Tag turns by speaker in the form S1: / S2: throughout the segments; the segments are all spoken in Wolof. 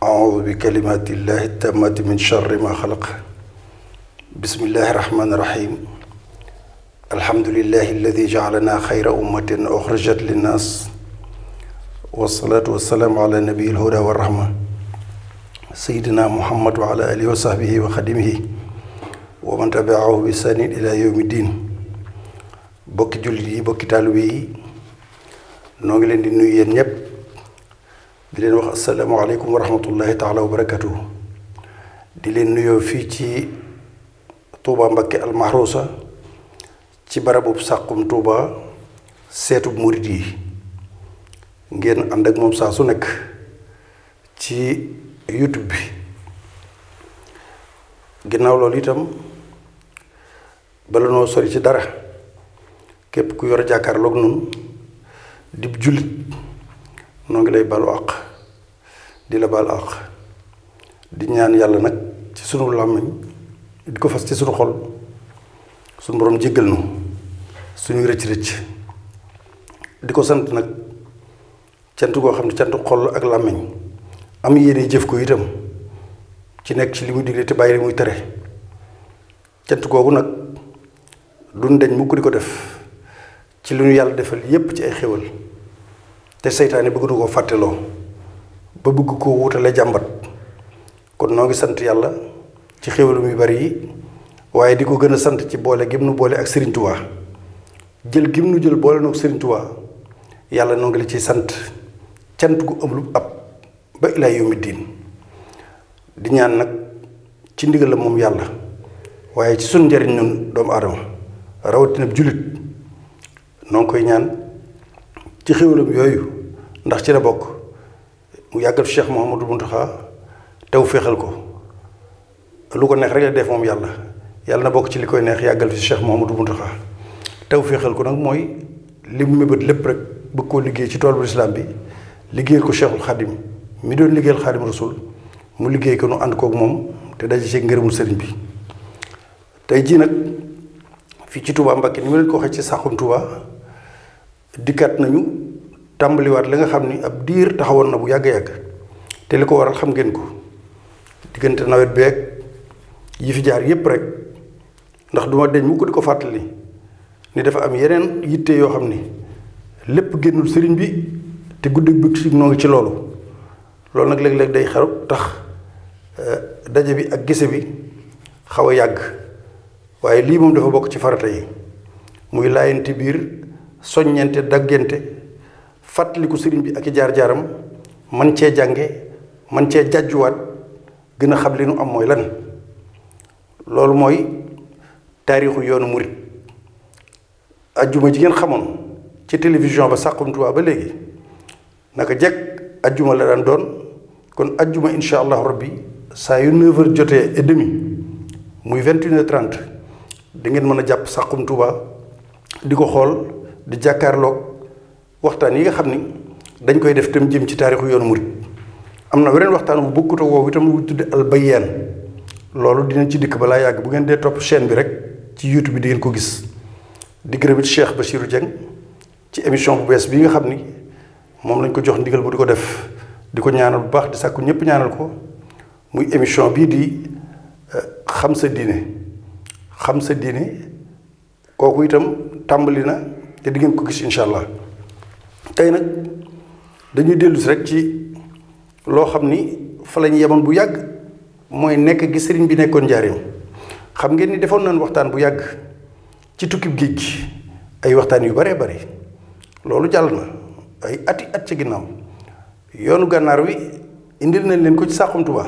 S1: أعوذ بكلمات الله التامة من شر ما خلق. بسم الله الرحمن الرحيم. الحمد لله الذي جعلنا خير أمة أخرجت للناس، والصلاة والسلام على نبي الهدى والرحمة سيدنا محمد وعلى آله وصحبه وخدمه ومن تبعه بإحسان إلى يوم الدين. bokki jullit yi, bokki taalibe yi, noo ngi leen di nuyu yéen ñëpp di leen wax asalaamaaleykum wa rahmatullahi taala wa barakatuhu. di leen nuyoo fii ci Touba Mbakke almahrusa ci barabub Saxum Touba seetub murid yi, ngeen ànd ak moom saa su nekk ci YouTube bi. ginnaaw loolu itam bala noo sori ci dara, képp ku yor jàkkaarloog nun dib jullit noo ngi lay balu àq, di la baal àq, di ñaan yàlla nag ci sunu làmmiñ di ko fas ci sunu xol sunu borom jéggal nu suñuy rëcc-rëcc, di ko sant nag cant goo xam ne cantu xol ak làmmiñ, am yéene jëf ko itam ci nekk ci li muy digle te bàyyi li muy tere. cant googu nag duñ deñ mukk di ko def ci lu ñu yàlla defal yépp ci ay xéwal, te seytaane bëgg nu koo fàtteloo ba bëgg koo wutale jàmbat. kon noo ngi sant yàlla ci xéwalu yu bari yi, waaye di ko gën a sant ci boole gim nu boole ak Serigne Touba, jël gim nu jël boole noog Serigne Touba. yàlla noo ngi la ciy sant cant gu amul ab ba ilaa yawmi diin. di ñaan nag ci ndigal la moom yàlla, waaye ci sun njëriñ ñun doomu aadama rawatina jullit, noo ngi koy ñaan ci xéwalam yooyu, ndax ci la bokk mu yàggal Cheikh Mouhamadou Mountakha taw féexal ko. lu ko neex rek la def moom yàlla, yàlla na bokk ci li koy neex, yàggal fi Cheikh Mouhamadou Mountakha taw féexal ko. nag mooy li mu mébét lépp rek bëgg koo liggéey ci tool bu lislaam bi, liggéeyal ko Cheikhul Khadim mi doon liggéeyal Khadim Rasul, mu liggéey ko nu ànd kook moom te daje ci ngërëmul sëriñ bi. tey jii nag fii ci Touba Mbakke ni ma leen ko waxee ci Saxum Touba, dikkaat nañu tàmbaliwaat li nga xam ni ab diir taxawoon na bu yàgg-yàgg, te li ko waral xam ngeen ko. diggante nawet beeg yi fi jaar yépp rek, ndax duma deñ mu ko di ko fàttali ni dafa am yeneen yitte yoo xam ni lépp génnul sëriñ bi, te guddi bi si noo ngi ci loolu nag léeg-léeg day xew tax daje bi ak gise bi xaw a yàgg, waaye lii moom dafa bokk ci farata yi, muy laayante biir, soññente, daggante, fàttaliku sëriñ bi ak i jaar-jaaram, man cee jànge, man cee jàjjuwaat, gën a xam li nu am mooy lan. loolu mooy taarixu yoonu murit. ajjuma ji ngeen xamoon ci télévision ba Saxum Touba ba léegi, naka jekk ajjuma la daan doon. kon ajjuma insha allahu rabbi saa yu 9h jotee et demi muy 21h30 di ngeen mën a jàpp Saxum Touba di ko xool, di jàkkaarloog waxtaan yi nga xam ni dañ koy def tam jëm ci taarixu yoonu murit. am na weneen waxtaan bu bokkutoo woowu itam lu tudde al bayaan, loolu dinañ ci dikk balaa yàgg. bu ngeen dee topp chaîne bi rek ci YouTube bi di ngeen ko gis. di gërëm it Cheikh Bassirou Dieng ci émission bu bees bi nga xam ni moom lañ ko jox ndigal bu di ko def, di ko ñaanal bu baax, di sàkku ñëpp ñaanal ko. muy émission bii di xam sa diine. xam sa diine kooku itam tàmbali na te di ngeen ko gis incha allah. tey nag dañuy dellu si rek ci loo xam ni fa lañu yemoon bu yàgg, mooy nekk gi sëriñ bi nekkoon njaareem. xam ngeen ni defoon nañ waxtaan bu yàgg ci tukkib géej gi, ay waxtaan yu baree bari. loolu jàll na ay ati at ci ginnaaw. yoonu gànnaar wi indil nañ leen ko ci Saxum Touba.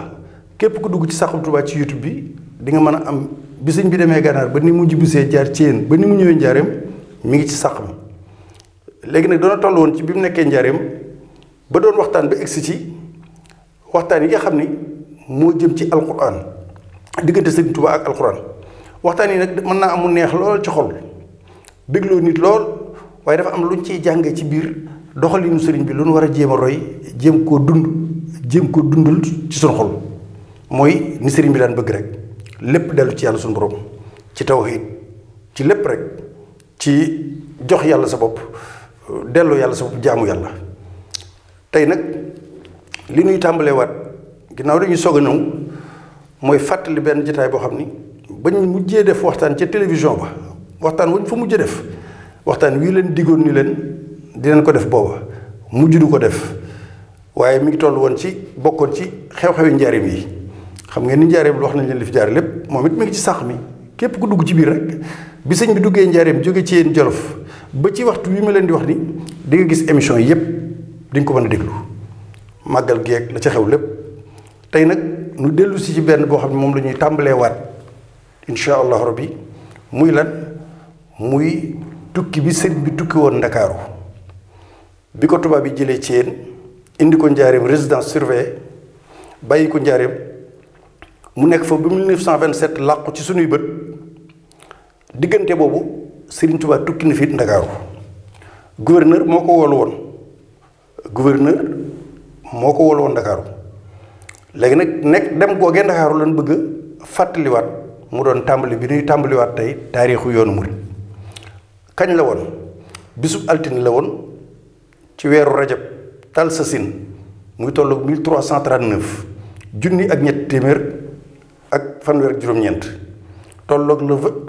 S1: képp ku dugg ci Saxum Touba ci YouTube bi di nga mën a am bi sëñ bi demee gànnaar ba ni mu jibbisee jaar ci yéen ba ni mu ñëwee njaareem, mi ngi ci Saxum. léegi nag doona toll woon ci bi mu nekkee njaareem ba doon waxtaan ba egsi ci waxtaan yi nga xam ni moo jëm ci alquran, diggante Sëriñ Touba ak alquran. waxtaan yi nag mën naa amul neex lool ci xol, bégloo nit lool, waaye dafa am luñ ciy jàngee ci biir doxalinu sëriñ bi, lu nu war a jéem a roy, jéem koo dund, jéem koo dundal ci suñu xol. mooy ni sëriñ bi daan bëgg rek lépp dellu ci yàlla suñu borom, ci tawhiid, ci lépp rek, ci jox yàlla sa bopp, dellu yàlla sa bopp, jaamu yàlla. tey nag li ñuy tàmbalee waat ginnaaw dañuy soog a ñëw mooy fàttali benn jotaay boo xam ni bañ mujjee def waxtaan ca télévision ba waxtaan wuñ fa mujjee def waxtaan wii leen diggoon ni leen dinañ ko def booba mujj du ko def waaye mi ngi toll woon ci bokkoon ci xew-xewi njaareem yi xam ngeen ni njaareem lu wax nañ leen li fi jaar lépp moom it mi ngi ci sax mi képp ku dugg ci biir rek bi sëñ bi duggee njaareem jóge ci yéen Jolof ba ci waxtu wi ma leen di wax ni di nga gis émission yi yépp di nga ko mën a déglu màggal geeg la ca xew lépp tey nag nu dellu si ci benn boo xam ne moom la ñuy tàmbalee waat incha allahu rabbi muy lan muy tukki bi sëriñ bi tukki woon ndakaaru bi ko tubaab yi jëlee ci yéen indi ko njaareem résidence surveillée bàyyi ko njaareem mu nekk fa ba 1927 làqu ci sunuy bët diggante boobu Sëriñ Tuubaa tukki na fi ndakaaru gouverneur moo ko woolu woon ndakaaru léegi nag dem googee ndakaaru lan bëgg a fàttaliwaat mu doon tàmbali bi ñuy tàmbaliwaat tey taarixu yoonu murid kañ la woon bisub altine la woon ci weeru rajab tal sasin muy tollu 1339 junni ak ñett téeméer ak fanweer ak juróom-ñeent tolloog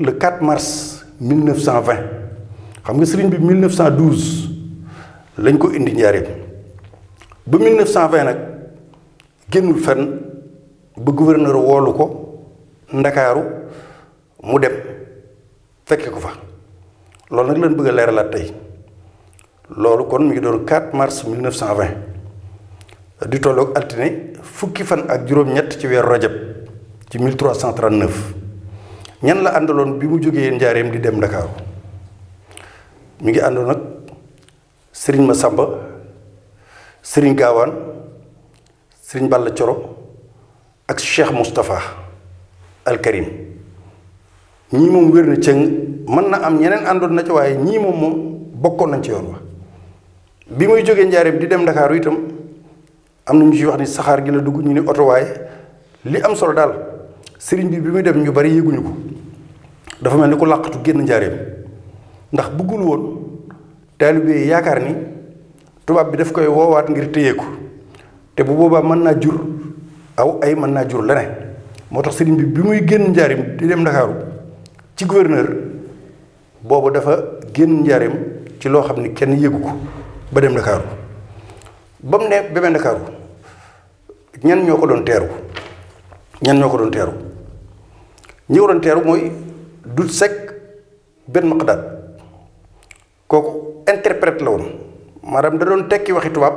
S1: le 4 mars 1920 xam nga sëriñ bi 1912 lañ ko indi njaareem ba 1920 nag génnul fenn ba gouverneur woolu ko ndakaaru mu dem fekke ko fa loolu nag leen bëgg a leeralaat tey loolu kon mi ngi doon 4 mars 1920 di tolloog altine fukki fan ak juróom-ñett ci weeru rajab ci 1339 ñan la àndaloon bi mu jógee njaareem di dem ndakaaru mi ngi àndoon nag sëriñ Masamba sëriñ Gaawaan sëriñ Balla Coro ak Cheikh Moustapha al Karim ñii moom wér na cëng mën na am ñeneen àndoon na ci waaye ñii moom bokkoon nañ ci yoon wa bi muy jógee njaareem di dem ndakaaru itam am na ñu ci wax ni saxaar gi la dugg ñu ni oto waaye li am solo daal sëriñ bi muy dem ñu bari yéguñu ko dafa mel ni ku làqatu génn njaareem ndax bëggul woon taalibe yi yaakaar ni tubaab bi daf koy woowaat ngir téye ko te bu boobaa mën naa jur aw ay mën naa jur leneen moo tax sëriñ bi muy génn njaareem di dem ndakaaru ci gouverneur boobu dafa génn njaareem ci loo xam ni kenn yégu ko ba dem ndakaaru ba mu ne bébé ndakaaru ñan ñoo ko doon teeru ñi ko doon teeru mooy Dut Sekk benn Maqdaad kooku interprète la woon maanaam da doon tekki waxi tubaab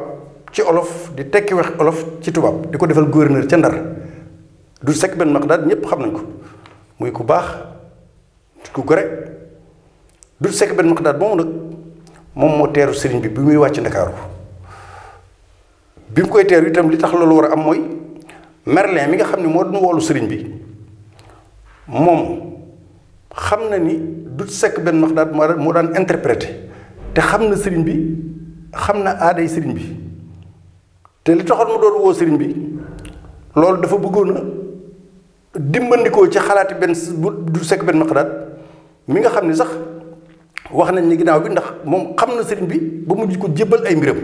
S1: ci olof di tekki waxi olof ci tubaab di ko defal gouverneur ca Ndar Dut Sekk benn Maqdaad ñépp xam nañ ko muy ku baax ku gore Dut Sekk benn Maqdaad moomu nag moom moo teeru sëriñ bi muy wàcc ndakaaru bi mu koy teeru itam li tax loolu war a am mooy Merlin mi nga xam ne moo doon woolu sëriñ bi moom xam na ni Dut Sekk benn Maqdaad moo daan interprété te xam na sëriñ bi xam na aaday sëriñ bi te li taxoon mu doon woo sëriñ bi loolu dafa bëggoon a dimbandikoo ci xalaati Dut Sekk benn Maqdaad mi nga xam ni sax wax nañ ni ginnaaw bi ndax moom xam na sëriñ bi ba mujj ko jébbal ay mbiram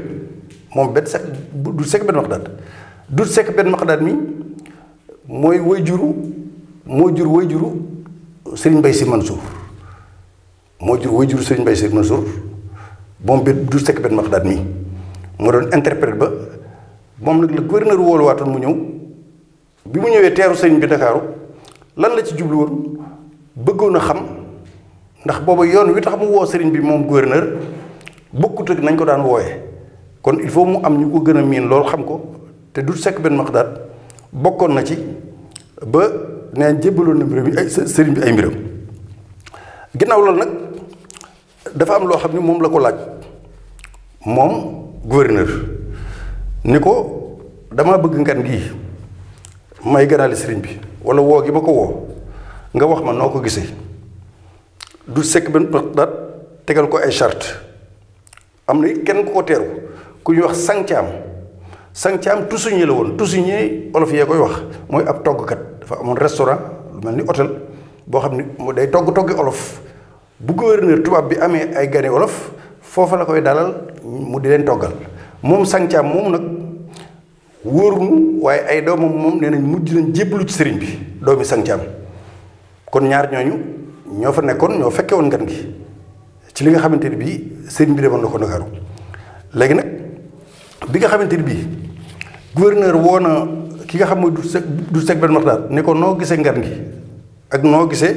S1: moom Dut Sekk benn Maqdaad Dut Sekk benn Maqdaad mi mooy way juru Sëriñ Mbay Si Mansour moo jur way juru Sëriñ Mbay Si Mansour moom bi Dut Sekk benn Maqdaad mi moo doon interprète ba moom nag la gouverneur wooluwaatoon mu ñëw bi mu ñëwee teeru sëriñ bi Ndakaaru lan la ci jublu woon bëggoon a xam ndax booba yoon wi tax mu woo sëriñ bi moom gouverneur bokkut ak nañ ko daan wooyee kon il faut mu am ñu ko gën a miin loolu xam ko te Dut Sekk benn Maqdaad bokkoon na ci ba neen jébbaloon na mbiram yi ay sëriñ bi ay mbiram ginnaaw loolu nag dafa am loo xam ni moom la ko laaj moom gouverneur ni ko dama bëgg ngan gii may ganaale sëriñ bi wala woo gi ma ko woo nga wax ma noo ko gisee Dut Sekk benn Maqdaad tegal ko ay charte am na kenn ku ko teeru ku ñuy wax Sangcaam tusuñe la woon tusuñe olof yee koy wax mooy ab toggkat dafa amoon restaurant lu mel ni hôtel boo xam ni mu day toggi olof bu gouverneur tubaab bi amee ay gane olof foofa la koy dalal mu di leen toggal moom Sangcaam moomu nag wóorunu waaye ay doomam moom nee nañ mujj nañ jébbalu ci sëriñ bi doomi sang Caam kon ñaar ñooñu ñoo fa nekkoon ñoo fekke woon ngan gi ci li nga xamante ni bii sëriñ bi demoon na ko Ndakaaru léegi nag bi nga xamante ni bii gouverneur woo na ki nga xam mooy du seg benn maxtaar ne ko noo gisee ngan gi ak noo gisee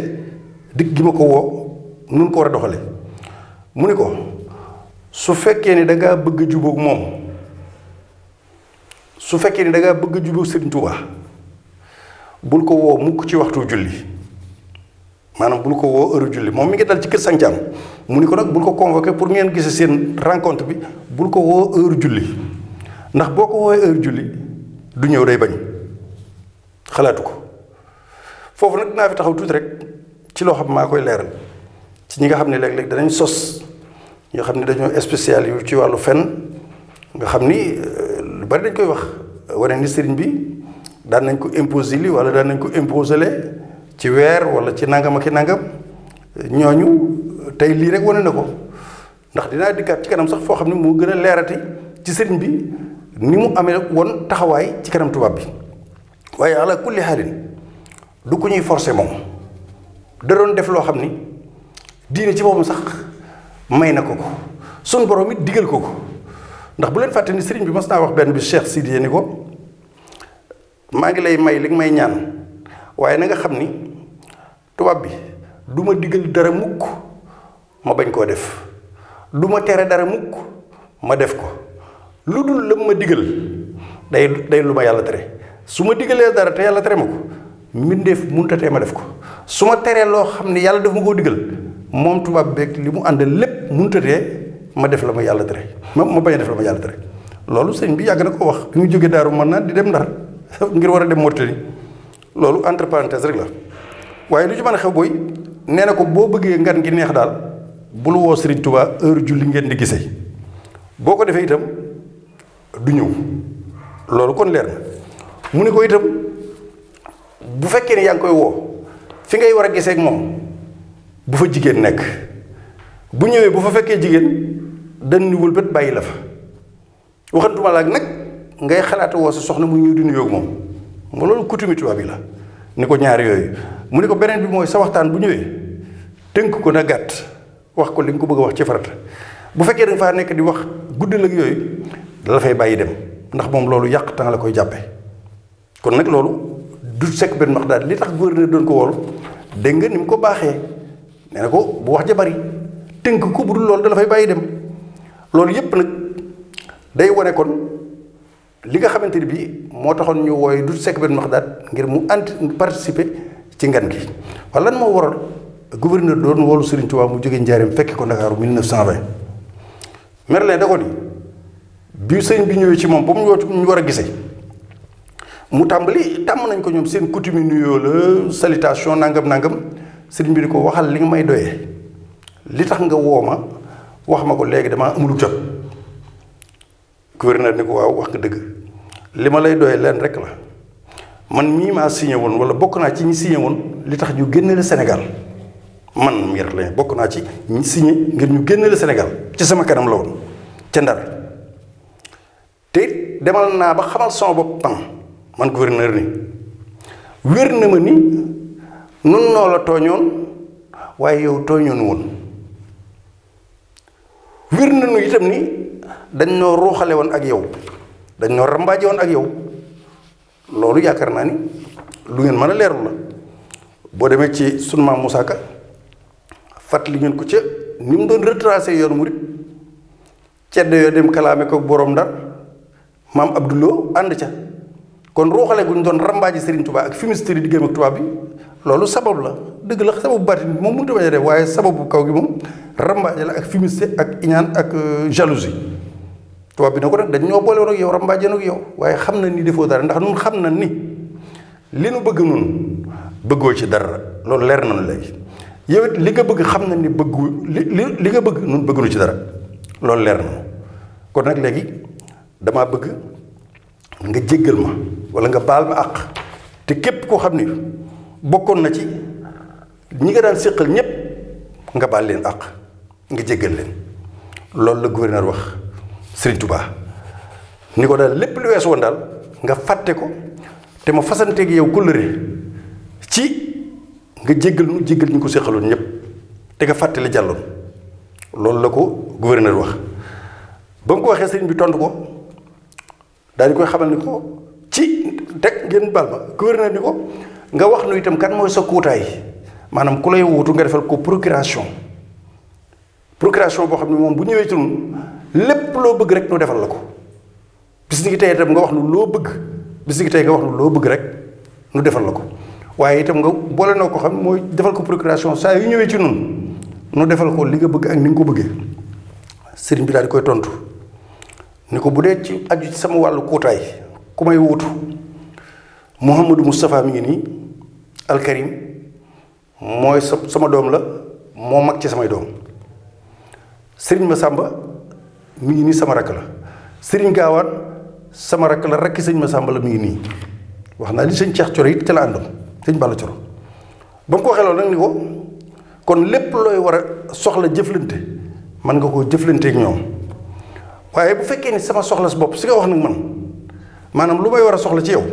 S1: digg gi ma ko woo nun ko war a doxale mu ne ko su fekkee ni da ngaa bëgg a jubóog moom su fekkee ni da ngaa bëgg a jubóog Sëriñ Tuubaa bul ko woo mukk ci waxtu julli maanaam bul ko woo heure julli moom mi ngi dal ci kër Sang Caam mu ni ko nag bul ko convoqué pour ngeen gise seen rencontre bi bul ko woo heure julli ndax boo ko woowee heure julli du ñëw day bañ xalaatu ko foofu nag dinaa fi taxaw tuuti rek ci loo xam maa koy leeral ci ñi nga xam ne léeg-léeg danañ sos ñoo xam ne dañoo spécial yu ci wàllu fen nga xam ni lu bari dañ koy wax wane ni sëriñ bi daan nañ ko imposer li wala daan nañ ko imposer le ci weer wala ci nangam ak i nangam ñooñu tey lii rek wane na ko ndax dinaa dikkaat ci kanam sax foo xam ne moo gën a leerati ci sëriñ bi ni mu amee woon taxawaay ci kanam tubaab bi waaye ala kulli xaalin du ko ñuy forcer moom da doon def loo xam ni diine ci boppam sax may na ko ko sun borom it digal ko ko ndax bu leen fàtte ni sëriñ bi mas naa wax benn bi Cheikh Sidiye ni ko maa ngi lay may li nga may ñaan waaye na nga xam ni tubaab bi du ma digal dara mukk ma bañ koo def du ma tere dara mukk ma def ko lu dul la ma digal day lu ma yàlla tere su ma digalee dara te yàlla tere ma ko mbindeef muntatee ma def ko su ma teree loo xam ne yàlla daf ma koo digal moom tubaab beeg li mu àndal lépp muntatee ma def la ma yàlla tere ma bañ a def la ma yàlla tere loolu sëñ bi yàgg na ko wax bi mu jógee Daaru Marnaan di dem Ndar ngir war a dem Mauritanie loolu entre parenthèse rek la waaye lu ci mën a xew booy nee na ko boo bëggee ngan gi neex daal bul woo Serigne Touba heure julli ngeen di gisee boo ko defee itam du ñëw loolu kon leer na mu ne ko itam bu fekkee ne yaa ngi koy woo fi ngay war a gisee ak moom bu fa jigéen nekk bu ñëwee bu fa fekkee jigéen dañ ni wëlbët bàyyi la fa waxantuma la ak nag ngay xalaata woo sa soxna mu ñëw di nuyoo ak moom nga loolu coutume tubaab bi la ni ko ñaar yooyu mu ne ko beneen bi mooy sa waxtaan bu ñëwee tënk ko na gàtt wax ko li nga ko bëgg a wax ci farata bu fekkee da nga faa nekk di wax guddal ak yooyu dala fay bàyyi dem ndax moom loolu yàq temps la koy jàppe kon nag loolu du sekk benn max daal li tax gouverneur doon ko woolu dégg nga ni mu ko baaxee nee na ko bu wax ja bari tënk ko bu dul loolu dala fay bàyyi dem loolu yépp nag day wane kon li nga xamante ni bii moo taxoon ñu wooye du sekk benn max daal ngir mu participer ci ngan gi wala lan moo waral gouverneur doon woolu Serigne Touba mu jógee Njaaréem fekke ko Ndakaaru 1920 Merlin da ko ni bi sëñ bi ñëwee ci moom ba mu ñu war a gisee mu tàmbali tàmm nañ ko ñoom seen coutume nuyoo la salutation nangam sëriñ bi di ko waxal li nga may doyee li tax nga woo ma wax ma ko léegi damaa amul jot gouverneur ni ko waaw wax nga dëgg li ma lay doyee leen rek la man mii maa signé woon wala bokk naa ci ñi signé woon li tax ñu génne la Sénégal man Merlin bokk naa ci ñi signé ngir ñu génne la Sénégal ci sama kanam la woon ca Ndar te demal naa ba xamal sama bopp man gouverneur ni wér na ma ni nun noo la tooñoon waaye yow tooñoon woon wér na nu itam ni dañ noo ruuxale woon ak yow dañ noo rambaaje woon ak yow loolu yaakaar naa ni lu ngeen mën a leerlu la boo demee ci sunu maam Moussa Ka fàttali ngeen ko ca ni mu doon retracé yoonu murit ceddo yoo dem kalaame ko borom Ndar maam Abdouloo ànd ca kon ruuxale gu ñu doon rambaaji Serigne Touba ak fumisterie di diggam ak tubaab bi loolu sabab la dëgg la sababu baatin moom mënut a bañ a def waaye sababu kaw gi moom rambaaje la ak fumiste ak iñaan ak jalousie tubaab bi na ko nag dañ ñoo boole woon ak yow rambaaje ak yow waaye xam na ni defoo dara ndax nun xam na ni li nu bëgg nun bëggoo ci dara loolu leer na nu léegi yow it li nga bëgg xam na ni bëggu li nga bëgg nun bëggunu ci dara loolu leer na kon nag léegi damaa bëgg nga jéggal ma wala nga baal ma àq te képp koo xam ni bokkoon na ci ñi nga daan séqal ñépp nga baal leen àq nga jéggal leen loolu la gouverneur wax Serigne Touba ni ko daal lépp lu weesu woon daal nga fàtte ko te ma fasanteeg yow kóllëre ci nga jéggal ñu ko séqaloon ñëpp te nga fàtte li jàlloon. loolu la ko gouverneur wax ba mu ko waxee sëriñ bi tontu ko daal di koy xamal ni ko ci teg ngeen baal ma gouverneur ni ko nga wax nu itam kan mooy sa kuutaay maanaam ku lay wuutu nga defal ko procuration boo xam ne moom bu ñëwee ci ñun lépp loo bëgg rek nu defal la ko bis ni ki tey itam nga wax nu loo bëgg bis ni ki tey nga wax nu loo bëgg rek nu defal la ko waaye itam nga boole noo ko xam mooy defal ko procuration saa yu ñëwee ci ñun nu defal ko li nga bëgg ak ni nga ko bëggee. sëriñ bi daal di koy tontu ni ko bu dee ci aju ci sama wàllu kuutaay ku may wuutu Mouhamadou Moustapha mi ngi nii alkarim mooy sama doom la moo mag ci samay doom. sëriñ Massamba mi ngi nii sama rakk la sëriñ Gaawaan sama rakk la rakki sëñ Massamba la mi ngi nii wax naa li sëñ Cheikh Coro it ca la àndoon sëñ Balla Coro ba mu ko waxee loolu nag ni ko kon lépp looy war a soxla jëflante mën nga koo jëflanteek ñoom waaye bu fekkee ni sama soxla si bopp si nga wax nag man maanaam lu may war a soxla ci yow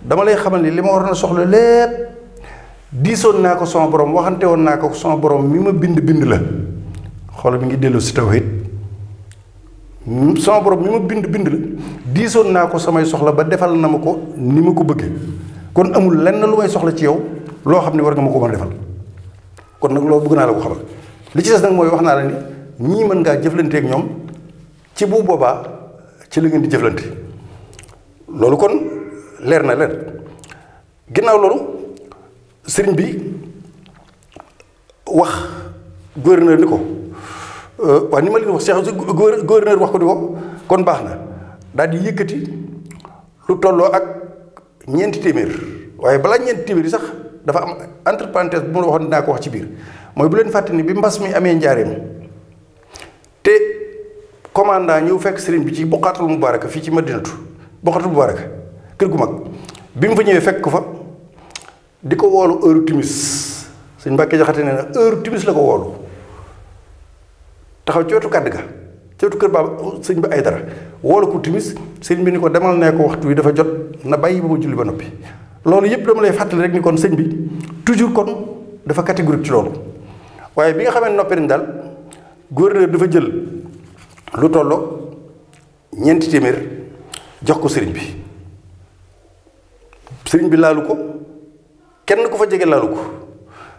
S1: dama lay xamal ni li ma waroon a soxla lépp diisoon naa ko sama borom waxante woon naa ko sama borom mi ma bind la xoolal mi ngi dellu si tawhid sama borom mi ma bind la diisoon naa ko samay soxla ba defal na ma ko ni ma ko bëggee kon amul lenn lu may soxla ci yow loo xam ne war nga ma ko mën a defal kon nag loolu bëgg naa la ko xamal li ci des nag mooy wax naa la ni ñii mën ngaa jëflanteek ñoom ci bu boobaa ci la ngeen di jëflante loolu kon leer na leer ginnaaw loolu sëriñ bi wax gouverneur ni ko waaw ni ma leen wax Cheikh gouverneur wax ko ni ko kon baax na daal di yëkkati lu tolloo ak ñeenti téeméer waaye balaa ñeenti téeméer yi sax dafa am entre parenthèse bu ma waxoon dinaa ko wax ci biir mooy bu leen fàtte ni bi mbas mi amee njaareem te commandant ñëw fekk sëriñ bi ci Boqatul Mubaraka fii ci Madinatu Boqatul Mubaraka kër gu mag bi mu fa ñëwee fekk ko fa di ko woolu heure timis sëñ Mbàkke Jaxate nee na heure timis la ko woolu taxaw ci wetu kàdd ga ci wetu kër baaba sëñ bi ay dara woolu ko timis sëñ bi ni ko demal nee ko waxtu wi dafa jot na bàyyi ba ma julli ba noppi loolu yëpp dama lay fàttali rek ni kon sëñ bi toujours kon dafa catégorique ci loolu waaye bi nga xamee noppi nañ daal gouverneur dafa jël lu tolloo ñeenti téeméer jox ko sëriñ bi laalu ko kenn ku fa jege laalu ko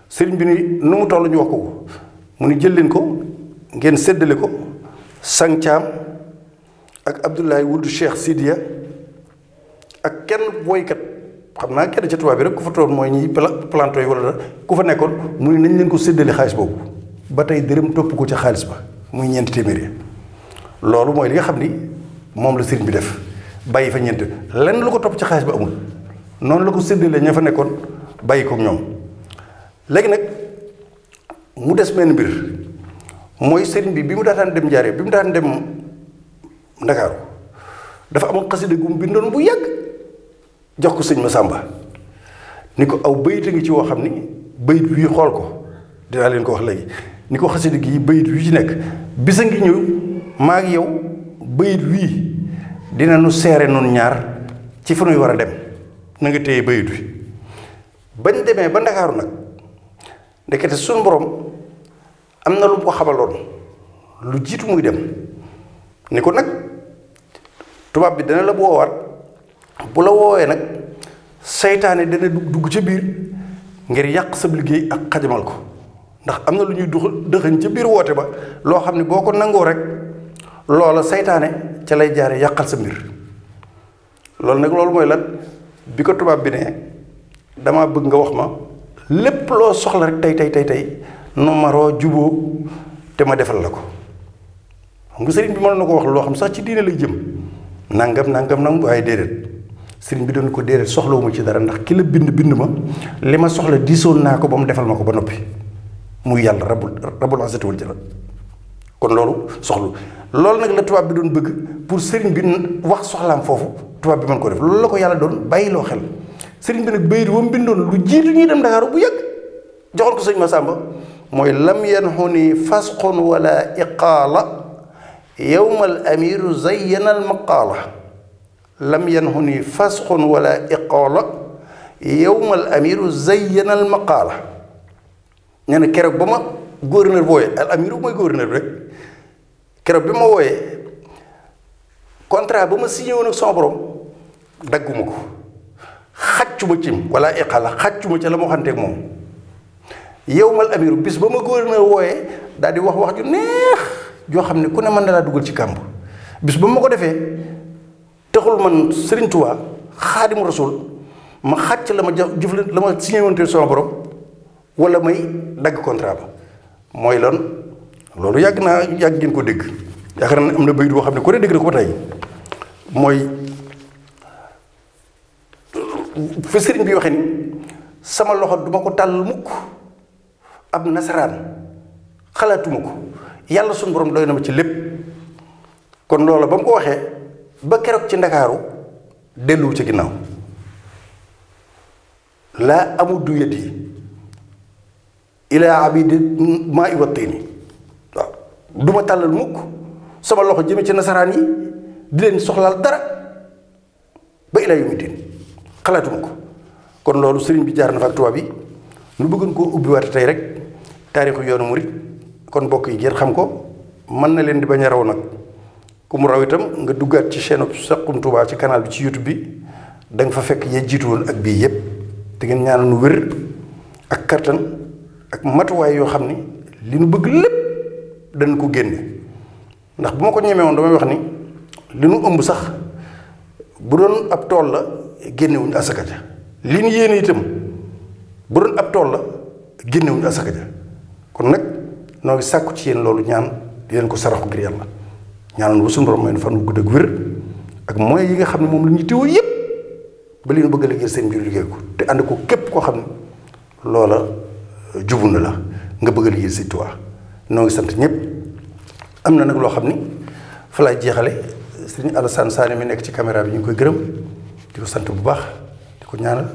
S1: sëriñ bi ni nu mu toll ñu wax ko mu ni jël leen ko ngeen séddale ko sang Caam ak Abdoulaye Wuld Cheikh Sidiya ak kenn woykat xam naa kenn ca tubaab bi rek ku fa toog mooy ñi planto yi wala ku fa nekkoon mu ni nañ leen ko séddale xaalis boobu ba tey dërëm topp ko ca xaalis ba muy ñeenti téeméer loolu mooy li nga xam ni moom la sëriñ bi def bàyyi fa ñeent lenn lu ko topp ca xaalis ba amul noonu la ko séddale ña fa nekkoon bàyyi ko ñoom léegi nag mu des benn mbir mooy sëriñ bi mu daataan dem Njaaréem bi mu daan dem Ndakaaru dafa amoon xasida gu mu bindoon bu yàgg jox ko sëñ Massamba ni ko aw bayit a ngi ci woo xam ni bayit wii xool ko dinaa leen ko wax léegi ni ko xasida gi bayit wi ci nekk bisa ngi ñëw maa ngi yow bayit wii dina nu seere noonu ñaar ci fu nuy war a dem na nga téye bayit wi bañ demee ba Ndakaaru nag ndekete suñu borom am na lu mu ko xamaloon lu jiitu muy dem ni ko nag tubaab bi dana la woowaat bu la woowee nag seytaane dana dugg ca biir ngir yàq sa liggéey ak xajamal ko ndax am na lu ñuy dëxëñ ca biir woote ba loo xam ne boo ko nangoo rek loola seytaane ca lay jaare yàqal sa mbir loolu nag loolu mooy lan bi ko tubaab bi ne dama bëgg nga wax ma lépp loo soxla rek tey nu maroo juboo te ma defal la ko xam nga sëriñ bi mën na ko wax loo xam sax ci diine lay jëm nangam waaye déedéet sëriñ bi doon ko déedéet soxlawuma ci dara ndax ki la bind ma li ma soxla diisoon naa ko ba mu defal ma ko ba noppi muy yàlla rabbul izzati wal jalal kon loolu soxlu loolu nag la tubaab bi doon bëgg pour sëriñ bi wax soxlaam foofu tubaab bi mën ko def loolu la ko yàlla doon bàyyiloo xel sëriñ bi nag bayit wa mu bindoon lu jiitu ñuy dem Ndakaaru bu yàgg joxoon ko sëñ Massamba mooy lam yanxuni fasqun wala iqaala yowma al amiru zayyana al maqaala lam yanhuni fasxun wala iqoola yowmal amiru zayyana al maqaala. nee na keroog ba ma gouverneur booyee al amiru mooy gouverneur bi rek keroog bi ma wooyee contrat ba ma signé woon ak sama borom dagguma ko xàccuma cim wala iqaala xàccuma ca la ma waxanteeg moom. yowmal amiru bis ba ma gouverneur wooyee daal di wax ju neex joo xam ne ku ne mën na laa dugal ci kàmb bis ba ma ko defee taxul man Serigne Touba Xaadimu Rasuul ma xàcc la ma jëflante la ma signé woon sama borom wala may dagg contrat ba mooy lan loolu yàgg ngeen ko dégg yaakaar naa ne am na bayit boo xam ne ku ne dégg na ko ba tey mooy fa sëriñ bi waxee ni sama loxo duma ko tàll mukk ab nasaraan xalaatuma ko yàlla suñu borom doy na ma ci lépp. kon loola ba mu ko waxee ba keroog ci ndakaaru delluwu ci ginnaaw laa amudu yadi ilaa abidi maa i wattiini waaw du ma tàllal mukk sama loxo jëme ci nasaraan yi di leen soxlaal dara ba ilaa yawmi diin xalaatuma ko. kon loolu sëriñ bi jaar na fa ak tubaab bi nu bëggoon koo ubbiwaate tey rek taarixu yoonu murit kon mbokk yi ngeen xam ko mën na leen di bañ a raw nag ku mu raw itam nga duggaat ci chaîne Saxum Touba ci canal bi ci YouTube bi da nga fa fekk yee jiitu woon ak bii yépp te ngeen ñaanal nu wér ak kattan ak matuwaay yoo xam ni li nu bëgg lépp dañ ko génne ndax bu ma ko ñemee woon damay wax ni li nu ëmb sax bu doon ab tool la génnewuñu asaka ja li nu yéene itam bu doon ab tool la génnewuñu asaka ja kon nag noo ngi sàkku ci yéen loolu ñaan di leen ko saraxu ngir yàlla ñaanal ba suñu borom mooy fan wu gudd ak wér ak moyens yi nga xam ne moom la ñuy teewoo yépp ba li nu bëgg a liggéey seen biir liggéey ko te ànd ko képp koo xam ne loola jubu na la nga bëgg a liggéey Sëñ Tuubaa noo ngi sant ñëpp. am na nag loo xam ni fa laay jeexale Sëriñ Alassane Sané mi nekk ci caméra bi ñu ngi koy gërëm di ko sant bu baax di ko ñaanal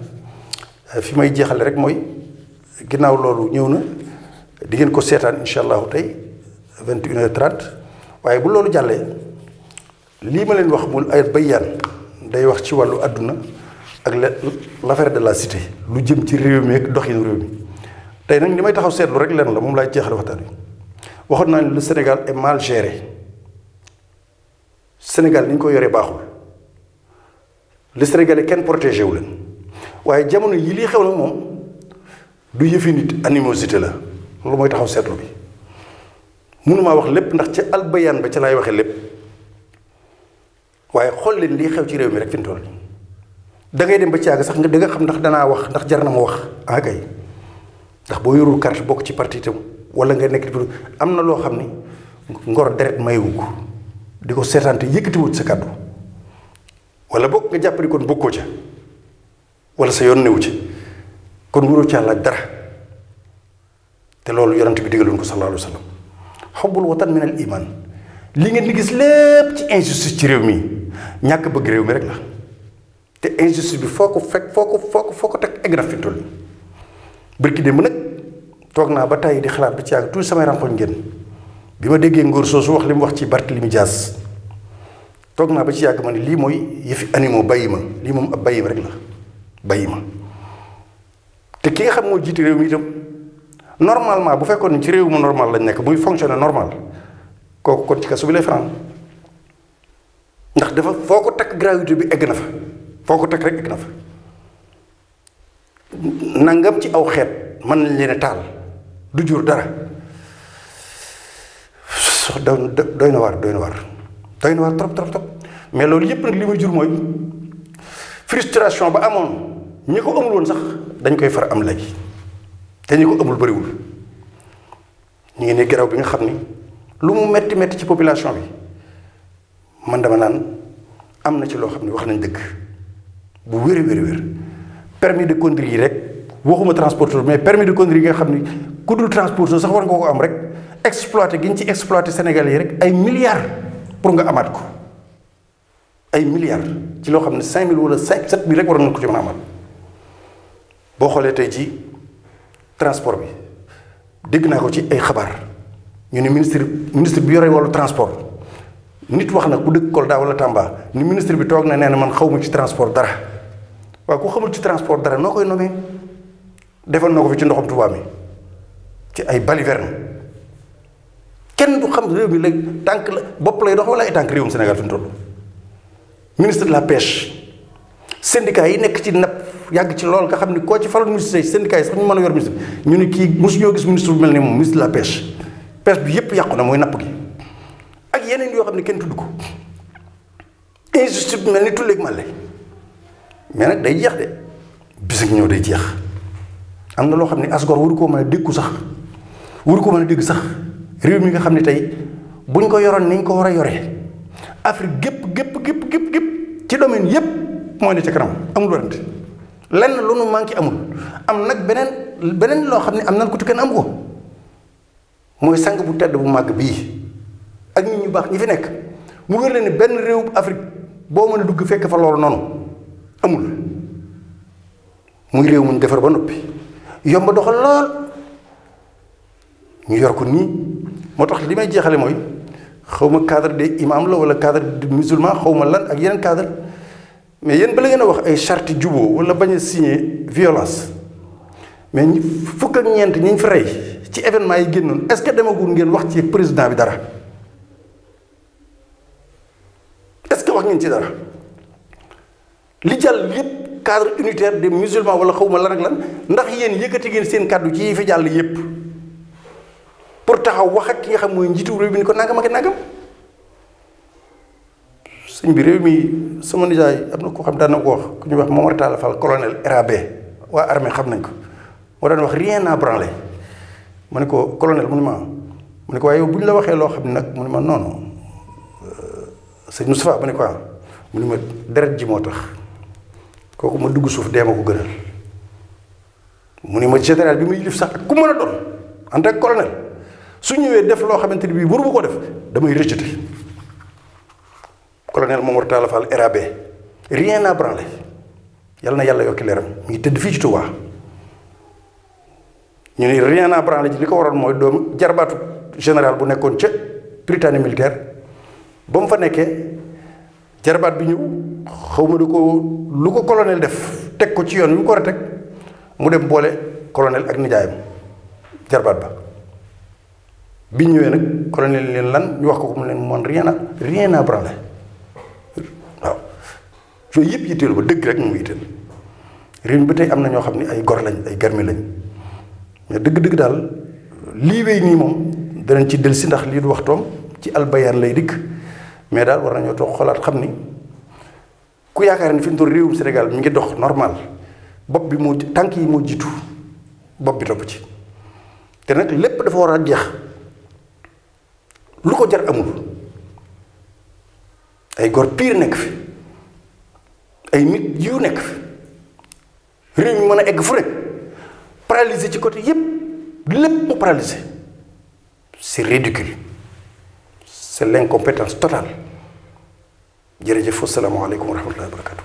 S1: fi may jeexale rek mooy ginnaaw loolu ñëw na di ngeen ko seetaan incha allahu tey 21h30 waaye bu loolu jàllee lii ma leen wax mu ay bayyaan day wax ci wàllu àdduna ak l'affaire de la cité lu jëm ci réew mi ak doxinu réew mi tey nag li may taxaw seetlu rek leen la moom laay jeexale waxtaan wi waxoon naa ne le Sénégal est mal géré Sénégal ni ñu ko yoree baaxul le Sénégalais kenn protégé wu leen waaye jamono yi lii xew nag moom du yëfi nit animosité la loolu mooy taxaw seetlu bi mënumaa wax lépp ndax ca albayaan ba ca laay waxee lépp waaye xool leen lii xew ci réew mi rek fi mu toll da ngay dem ba ci yàgg sax nga danga xam ndax danaa wax ndax jar na ma wax ah kay ndax boo yorul carte bokk ci parti itam wala nga nekk di am na loo xam ni ngor deret mayewu ko di ko seetaante yëkkatiwut sa kàddu wala bokk nga jàpp ni kon bokkoo ca wala sa yoon newu ci kon waroo caa laaj dara te loolu yonent bi digaloon ko sallallahu alayhi wa sallam xubbul watan min al iman li ngeen di gis lépp ci injustice ci réew mi ñàkk bëgg réew mi rek la te injustice bi foo ko teg egg na fi toll bërki démb nag toog naa ba tàyyi di xalaat ba ci yàgg tout samay rankoñ ngeen bi ma déggee ngóor soosu wax li mu wax ci Barthélémy Dias toog naa ba ci yàgg ma ne lii mooy yëfi animaux bàyyi ma lii moom ab bàyyi ma rek la bàyyi ma te ki nga xam moo jiite réew mi itam normalement bu fekkoon ni ci réew mu normal lañ nekk muy fonctionner normal kooku kon ci kaso bi lay fanaan ndax dafa foo ko takk gravité bi egg na fa foo ko takk rek egg na fa nangam ci aw xeet mën nañ leen a taal du jur dara doy na waar trop mais loolu yépp nag li muy jur mooy frustration ba amoon ñi ko amul woon sax dañ koy far am léegi te ñi ko amul bariwul ñu ngi ne geraw bi nga xam ni lu mu metti ci population bi man dama naan am na ci loo xam ne wax nañ dëgg bu wér permis de conduire yi rek waxuma transporteur mais permis de conduire yi nga xam ni ku dul transporteur sax war nga ko am rek exploité gi ñu ci exploité Sénégal yi rek ay milliards pour nga amaat ko ay milliards ci loo xam ne 5000 wala 7 000 rek war nañ ko ci mën a amaat boo xoolee tey ci transport bi dégg naa ko ci ay xabaar ñu ne ministre bi yore wàllu transport nit wax na ku dëkk Kolda wala Tamba ni ministre bi toog na nee na man xaw ma ci transport dara waaye ku xamul ci transport dara noo koy nomee defal na ko fi ci ndoxam Touba mi ci ay balivernes kenn du xam réew mi léegi tànk la bopp lay dox wala ay tànk réewum Sénégal fi mu toll ministre de la pêche syndicat yi nekk ci napp yàgg ci lool nga xam ni koo ci faloon ministre syndicat yi sax ñu mën a yor ministre ñu ni kii mosu ñoo gis ministre bu mel ni moom ministre de la pêche bi yépp yàqu na mooy napp gi ak yeneen yoo xam ne kenn tudd ko injustice bi mel ni tulleeg màlle mais nag day jeex de bis ak ñëw day jeex am na loo xam ne asgor waru koo mën a déggu sax waru ko mën a dégg sax réew mi nga xam ne tey buñ ko yoroon niñ ko war a yoree Afrique gépp ci domaine yépp mooy ne ca kanam amul warante lenn lu nu manqué amul am nag beneen loo xam ne am nan ko te kenn am ko mooy sang bu tedd bu màgg bii ak nit ñu baax ñi fi nekk mu wér leen ni benn réew Afrique boo mën a dugg fekk fa loolu noonu amul muy réew muñ defar ba noppi yomb doxal lool ñu yor ko nii moo tax li may jeexale mooy xaw ma cadre de imam la wala cadre de musulman xaw ma lan ak yeneen cadre mais yéen bala ngeen a wax ay charte juboo wala bañ a signer violence mais ñi fukk ak ñeent ñi ñu fi rey ci événement yi génnoon est-ce que demagul ngeen wax ci président bi dara est-ce que wax ngeen ci dara li jàll yépp cadre unitaire des musulmans wala xaw ma lan ak lan ndax yéen yëkkati ngeen seen kàddu ci yi fi jàll yépp pour taxaw wax ak ki nga xam mooy njiitu réew mi ni ko nangam ak nangam sëñ bi réew mi sama nijaay am na koo xam daan na ko wax ku ñuy wax Momar Talla Fall colonel RAB waa armée xam nañ ko moo daan wax rien à branler ma ne ko colonel mu ne ma ko waaye bu ñu la waxee loo xam ne nag mu ne ma non non sëñ Moustapha ma ne ko mu ne ma deret ji moo tax kooku ma dugg suuf dee ma ko gënal mu ne ma général bi ma yilif sax ak ku mën a doon en tant que colonel su ñëwee def loo xamante ni bii waru ma ko def damay rejeté colonel Momar Talla Fall RAB rien à branler yàlla na yàlla yokki leeram mu ngi tëdd fii ci Touba ñu ne rien à branler ji li ko waroon mooy doom jarbaatu général bu nekkoon ca Prytanée militaire ba mu fa nekkee jarbaat bi ñëw xaw ma lu ko colonel def teg ko ci yoon wi mu ko war a teg mu dem boole colonel ak nijaayam jarbaat ba bi ñëwee nag colonel leen lan ñu wax ko mu leen moon rien à branler waaw yooyu yëpp yitteelu ba dëgg rek mu yitteel réew mi ba tey am na ñoo xam ne ay gor lañ ay garmi lañ mais dëgg-dëgg daal lii wéy nii moom danañ ci dellusi ndax lii du waxtoom ci albayaan lay dikk mais daal war nañoo toog xolaat xam ni ku yaakaar ni fi mu toll réewum Sénégal mi ngi dox normal bopp bi moo tànk yi moo jiitu bopp bi topp ci te nag lépp dafa war a jeex lu ko jar amul ay gor piir nekk fi ay nit yu nekk fi réew mi mën a egg fu nekk paralysé ci côté yépp lépp mu paralysé c'est ridicule c'est l'incompétence totale jërëjëf asalaamaaleykum wa rahmatullahi wa barakatu